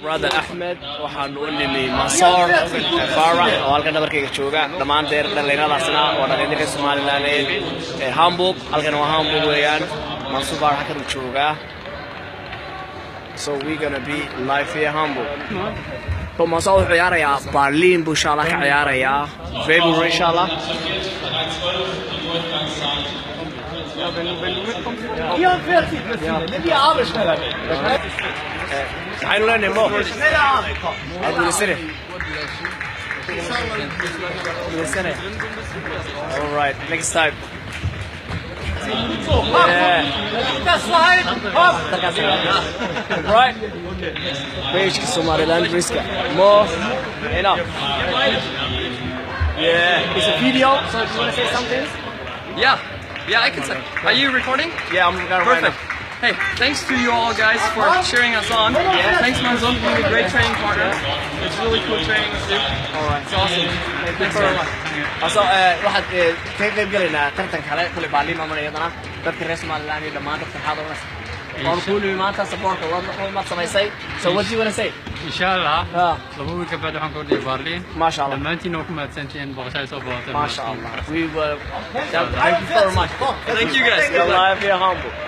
Brother Ahmed, waxaanu u nimi Mansoor Faarax oo halkan dhabarkayga jooga. Dhammaan deer dhallinyaradaasna waa dhalinyarada reer Somaliland ee Hamburg. Halkan waa Hamburg weeyaan. Mansoor Faarax halkan uu joogaa. So we gonna be live here, Hamburg. So Mansoor wuxuu ciyaarayaa Berlin buu insha Allah ka ciyaarayaa February, insha Allah. Ja, wenn du mitkommst. 44 müssen wir. Nimm die Arme schneller weg. Maxaynu leenahay Mo? Waa guulaysane. Guulaysane. All right, next time. Yeah. Das war Hopp! Right. Page Somaliland Riska. Mo, enough. Yeah, it's a video, so if you want to say something? Yeah, I can say. Are you recording? Yeah, I'm gonna right Perfect. Hey, thanks to you all guys for cheering us on. Yeah. Thanks, Mansoor, for being a great training partner. It's really cool training with you. All right. It's awesome. Thanks very much. Also, waxaad kaga qayb gelaynaa tartan kale kule Berlin baan iyadana dadka reer Somaliland iyo dhammaan dadka maxaad oranaysaa? Waan kuu nimi maanta supportka waad samaysay. So what do you want to say? Insha Allah. Ah. 2 wiil ka bacdi waxaan ka ordaya Berlin. Maasha Allah. Dhammaantiin waa ku mahadsantihiin booqashada soo booqateen. Masha Allah. We will. Thank you very much. Thank you guys. We're live here, Hamburg.